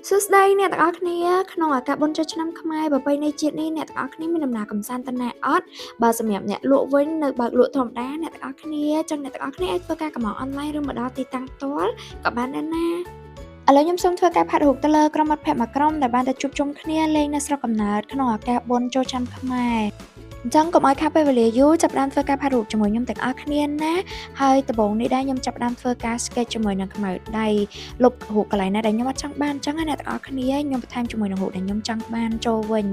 សួស្តីអ្នកទាំងអស់គ្នាក្នុងឱកាសបុណ្យចូលឆ្នាំខ្មែរប្រពៃណីជាតិនេះអ្នកទាំងអស់គ្នាមានដំណើរកម្សាន្តទៅណាអត់បើសម្រាប់អ្នកលក់វិញនៅបើកលក់ធម្មតាអ្នកទាំងអស់គ្នាចឹងអ្នកទាំងអស់គ្នាអាចធ្វើការកម្ម៉ង់អនឡាញឬមកដល់ទីតាំងផ្ទាល់ក៏បានដែរណាឥឡូវខ្ញុំសូមធ្វើការផាត់រូបទៅលើក្រុមមិត្តភក្តិមួយក្រុមដែលបានទៅជួបជុំគ្នាលេងនៅស្រុកកំណើតក្នុងឱកាសបុណ្យចូលឆ្នាំខ្មែរអញ្ចឹងកុំឲ្យខាតពេលវេលាយូរចាប់ផ្ដើមធ្វើការផាត់រូបជាមួយខ្ញុំទាំងអស់គ្នាណាហើយដំបូងនេះដែរខ្ញុំចាប់ផ្ដើមធ្វើការ sketch ជាមួយនឹងខ្មៅដៃលុបរូបកន្លែងណាដែលខ្ញុំអត់ចង់បានអញ្ចឹងណាអ្នកទាំងអស់គ្នាខ្ញុំបន្ថែមជាមួយនឹងរូបដែលខ្ញុំចង់បានចូលវិញ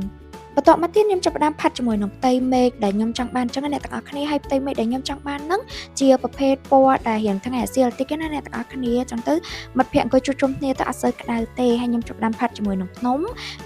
បន្ទាប់មកទៀតខ្ញុំចាប់ផ្ដើមផាត់ជាមួយនឹងផ្ទៃមេឃដែលខ្ញុំចង់បានអញ្ចឹងណាអ្នកទាំងអស់គ្នាហើយផ្ទៃមេឃដែលខ្ញុំចង់បានហ្នឹងជាប្រភេទពណ៌ដែលរៀងថ្ងៃអាសៀលតិចណាអ្នកទាំងអស់គ្នាអញ្ចឹងទៅមិត្តភក្តិអង្គុយជួបជុំគ្នាទៅអត់សូវក្តៅទេហើយខ្ញុំចាប់ផ្ដើមផាត់ជាមួយនឹងភ្នំ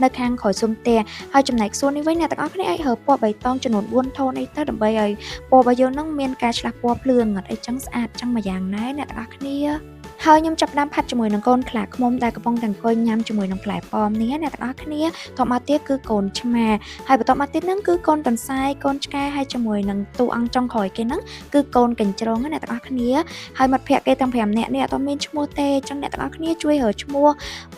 នៅខាងក្រោយស៊ុមផ្ទះហើយចំណែកសួននេះវិញអ្នកទាំងអស់គ្នាអាចរើពណ៌បៃតងចំនួន4ថូនអីទៅដើម្បីឲ្យពណ៌របស់យើងហ្នឹងមានការឆ្លាស់ពណ៌ភ្លឺងឹតអីចឹងស្អាតចឹងមួយយ៉ាងណែអ្នកទាំងអស់គ្នាហើយខ្ញុំចាប់ផ្ដើមផាត់ជាមួយនឹងកូនខ្លាឃ្មុំដែលកំពុងតែអង្គុយញ៉ាំជាមួយនឹងផ្លែប៉ោមនេះអ្នកទាំងអស់គ្នាតមកទៀតគឺកូនឆ្មាហើយបន្ទាប់មកទៀតហ្នឹងគឺកូនទន្សាយកូនឆ្កែហើយជាមួយនឹងតួអង្គចុងក្រោយគេហ្នឹងគឺកូនកញ្ជ្រោងណាអ្នកទាំងអស់គ្នាហើយមិត្តភក្តិគេទាំង5នាក់នេះអត់មានឈ្មោះទេអញ្ចឹងអ្នកទាំងអស់គ្នាជួយរើឈ្មោះ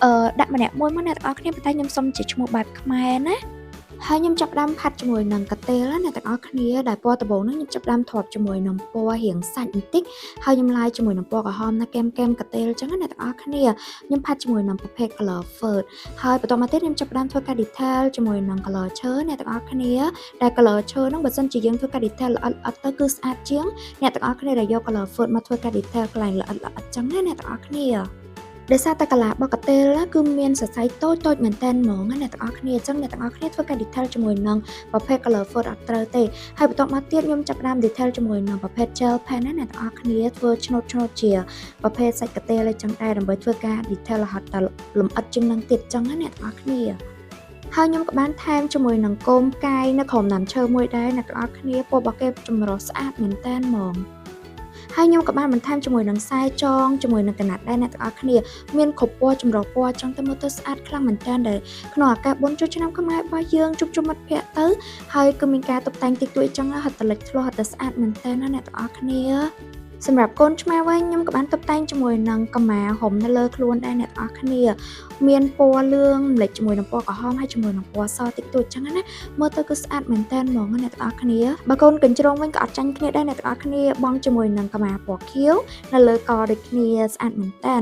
អឺដាក់ម្នាក់មួយមកអ្នកទាំងអស់គ្នាប៉ុន្តែខ្ញុំសុំជាឈ្មោះបែបខ្មែរណាហើយខ្ញុំចាប់ផ្ដើមផាត់ជាមួយនឹងកតេលណាអ្នកទាំងអស់គ្នាដែលពណ៌ដំបូងហ្នឹងខ្ញុំចាប់ផ្ដើមធាត់ជាមួយនឹងពណ៌រៀងសាច់បន្តិចហើយខ្ញុំឡាយជាមួយនឹងពណ៌ក្រហមណាកែមកែមកតេលអញ្ចឹងណាអ្នកទាំងអស់គ្នាខ្ញុំផាត់ជាមួយនឹងប្រភេទ color fur ហើយបន្តមកទៀតខ្ញុំចាប់ផ្ដើមធ្វើការ detail ជាមួយនឹង color ឈើអ្នកទាំងអស់គ្នាដែល color ឈើហ្នឹងបើសិនជាយើងធ្វើការ detail ល្អិតល្អិតទៅគឺស្អាតជាងអ្នកទាំងអស់គ្នាដែលយក color fur មកធ្វើការ detail កន្លែងល្អិតល្អិតចឹងណាអ្នកទាំងអស់គ្នាដោយសារតែកាឡារបស់កតេលគឺមានសរសៃតូចតូចមែនតើហ្មងណាអ្នកទាំងអស់គ្នាអញ្ចឹងអ្នកទាំងអស់គ្នាធ្វើការ detail ជាមួយនឹងប្រភេទ color fur អត់ត្រូវទេហើយបន្ទាប់មកទៀតខ្ញុំចាប់ផ្ដើម detail ជាមួយនឹងប្រភេទ gel pen ណាអ្នកទាំងអស់គ្នាធ្វើឆ្នូតឆ្នូតជាប្រភេទសាច់កតេលអីចឹងដែរដើម្បីធ្វើការ detail រហូតដល់លម្អិតជាងនឹងទៀតចឹងណាអ្នកទាំងអស់គ្នាហើយខ្ញុំក៏បានថែមជាមួយនឹងគោមកាយនៅក្រោមដើមឈើមួយដែរអ្នកទាំងអស់គ្នាពណ៌របស់គេចម្រុះស្អាតមែនតើហ្មងហើយខ្ញុំក៏បានបន្ថែមជាមួយនឹងខ្សែចងជាមួយនឹងកណាត់ដែរអ្នកទាំងអស់គ្នាមានគ្រប់ពណ៌ចម្រុះពណ៌ចង់ទៅមើលទៅស្អាតខ្លាំងមែនតើដែលក្នុងឱកាសបុណ្យចូលឆ្នាំខ្មែររបស់យើងជួបជុំមិត្តភ័ក្តិទៅហើយក៏មានការតុបតែងតិចតួចចឹងហត់តលិចធ្លោះហត់តែស្អាតមែនតើណាអ្នកទាំងអស់គ្នាសម្រាប់កូនឆ្មាវិញខ្ញុំក៏បានតុបតែងជាមួយនឹងកម្មាហុំនៅលើខ្លួនដែរអ្នកទាំងអស់គ្នាមានពណ៌លឿងម្លេចជាមួយនឹងពណ៌ក្រហមហើយជាមួយនឹងពណ៌សតិចតួចចឹងណាមើលទៅគឺស្អាតមែនតើហ្មងអ្នកទាំងអស់គ្នាបើកូនកញ្ជ្រោងវិញក៏អត់ចាញ់គ្នាដែរអ្នកទាំងអស់គ្នាបងជាមួយនឹងកម្មាពណ៌ខៀវនៅលើកដូចគ្នាស្អាតមែនតើ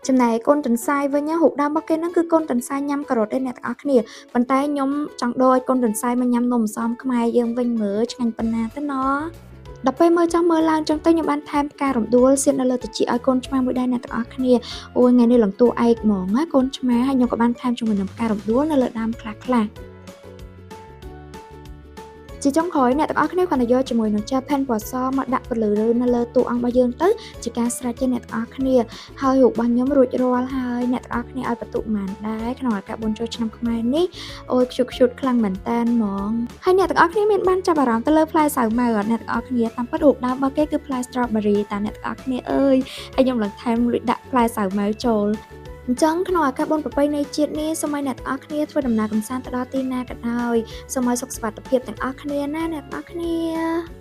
ចំណែកកូនទន្សាយវិញរូបដើមរបស់គេហ្នឹងគឺកូនទន្សាយញ៉ាំការ៉ុតទេអ្នកទាំងអស់គ្នាប៉ុន្តែខ្ញុំចង់ដូរឲ្យកូនទន្សាយមកញ៉ាំនំអន្សមខ្មែរយើងវិញមើលឆ្ងាញ់ប៉ុណ្ណាទៅណោះដល់ពេលមើលចង់មើលឡើងចឹងទៅខ្ញុំបានថែមផ្ការំដួលសៀតនៅលើត្រចៀកឲ្យកូនឆ្មាមួយដែរអ្នកទាំងអស់គ្នាអូយថ្ងៃនេះឡើងតួឯកហ្មងណាកូនឆ្មាហើយខ្ញុំក៏បានថែមជាមួយនឹងផ្ការំដួលនៅលើដើមខ្លះខ្លះជាចុងក្រោយអ្នកទាំងអស់គ្នាគ្រាន់តែយកជាមួយនឹង gel pen ពណ៌សមកដាក់ពន្លឺនៅលើតួអង្គរបស់យើងទៅជាការស្រេចទេអ្នកទាំងអស់គ្នាហើយរូបរបស់ខ្ញុំរួចរាល់ហើយអ្នកទាំងអស់គ្នាឲ្យបន្ទុកប៉ុន្មានដែរក្នុងឱកាសបុណ្យចូលឆ្នាំខ្មែរនេះអូយខ្ជុតខ្ជុតខ្លាំងមែនតើហ្មងហើយអ្នកទាំងអស់គ្នាមានបានចាប់អារម្មណ៍ទៅលើផ្លែសាវម៉ាវអត់អ្នកទាំងអស់គ្នាតាមពិតរូបដើមរបស់គេគឺផ្លែ strawberry តាអ្នកទាំងអស់គ្នាអើយហើយខ្ញុំឡើងថែមលួចដាក់ផ្លែសាវម៉ាវចូលអញ្ចឹងក្នុងឱកាសបុណ្យប្រពៃណីជាតិនេះសូមឲ្យអ្នកទាំងអស់គ្នាធ្វើដំណើរកម្សាន្តទៅដល់ទីណាក៏ដោយសូមឲ្យសុខសុវត្ថិភាពទាំងអស់គ្នាណាអ្នកទាំងអស់គ្នា។